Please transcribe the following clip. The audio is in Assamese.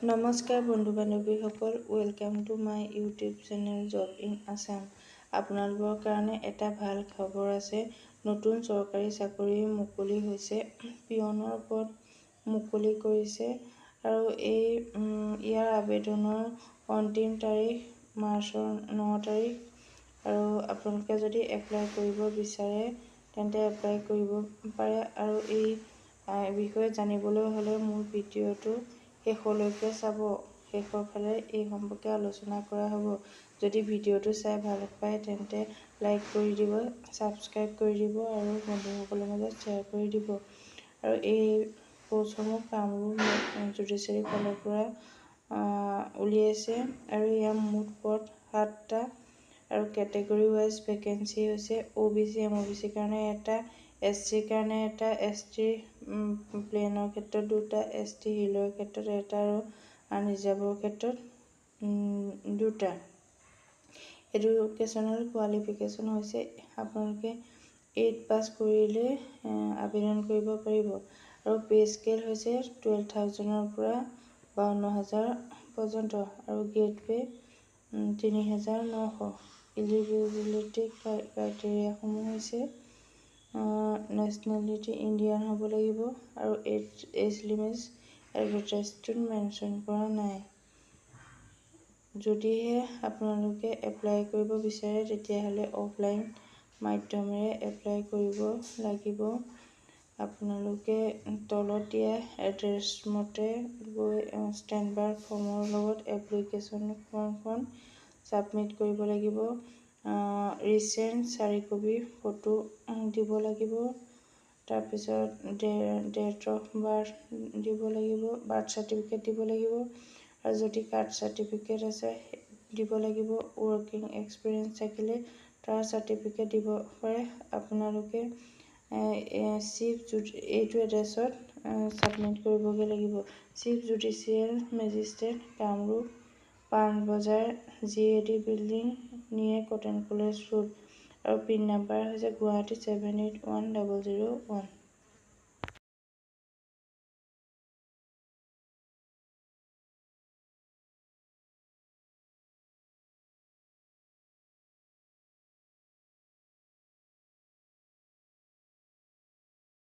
নমস্কাৰ বন্ধু বান্ধৱীসকল, welcome to my YouTube channel Job in Assam। আপোনালোকৰ কাৰণে এটা ভাল খবৰ আছে। নতুন চৰকাৰী চাকৰি মুকলি হৈছে। পিয়নৰ পদ মুকলি কৰিছে আৰু ইয়াৰ আবেদনৰ অন্তিম তাৰিখ মাৰ্চৰ 9 তাৰিখ আৰু আপোনালোকে যদি এপ্লাই কৰিব বিচাৰে, তেন্তে এপ্লাই কৰিব পাৰে। আৰু এই বিষয়ে জানিবলৈ হ'লে মোৰ ভিডিঅ'টো শেষলৈকে চাব। শেষৰ ফালে এই সম্পৰ্কে আলোচনা কৰা হ'ব। যদি ভিডিঅ'টো চাই ভাল পায়, তেন্তে লাইক কৰি দিব, ছাবস্ক্ৰাইব কৰি দিব আৰু বন্ধুসকলৰ মাজত শ্বেয়াৰ কৰি দিব। আৰু এই প'ষ্টসমূহ কামৰূপ জুডিচিয়াৰীৰ ফালৰ পৰা উলিয়াইছে আৰু ইয়াৰ মুঠ পদ সাতটা আৰু কেটেগৰী ৱাইজ ভেকেঞ্চি হৈছে অ' বি চি, এম অ' বি চিৰ কাৰণে এটা, এছ চিৰ কাৰণে এটা, এছ টি প্লেনৰ ক্ষেত্ৰত দুটা, এছ টি হিলৰ ক্ষেত্ৰত এটা আৰু আনৰিজাৰ্ভৰ ক্ষেত্ৰত দুটা। এডুকেশ্যনেল কোৱালিফিকেশ্যন হৈছে আপোনালোকে এইট পাছ কৰিলে আবেদন কৰিব পাৰিব আৰু পে' স্কেল হৈছে 12,000ৰ পৰা 52,000 পৰ্যন্ত আৰু গ্ৰেড পে' 3900। ইলিজিবিলিটি ক্ৰাইটেৰিয়াসমূহ হৈছে নেশ্যনেলিটি ইণ্ডিয়ান হ'ব লাগিব আৰু এজ লিমিট এডভাৰটাইজটোত মেনশ্যন কৰা নাই। যদিহে আপোনালোকে এপ্লাই কৰিব বিচাৰে, তেতিয়াহ'লে অফলাইন মাধ্যমেৰে এপ্লাই কৰিব লাগিব। আপোনালোকে তলত দিয়া এড্ৰেছ মতে গৈ ষ্টেণ্ডাৰ্ড ফৰ্মৰ লগত এপ্লিকেশ্যন ফৰ্মখন ছাবমিট কৰিব লাগিব। ৰিচেণ্ট 4 কপি ফটো দিব লাগিব। তাৰপিছত ডেট অফ বাৰ্থ দিব লাগিব, বাৰ্থ চাৰ্টিফিকেট দিব লাগিব আৰু যদি কাষ্ট চাৰ্টিফিকেট আছে, দিব লাগিব। ৱৰ্কিং এক্সপিৰিয়েঞ্চ থাকিলে তাৰ চাৰ্টিফিকেট দিব পাৰে। আপোনালোকে চিফ এইটো এড্ৰেছত ছাবমিট কৰিবগৈ লাগিব: chief judicial magistrate, Kamrup, Panbazar, GAD building, near Cotton College Road আৰু পিন নাম্বাৰ হৈছে গুৱাহাটী 781001।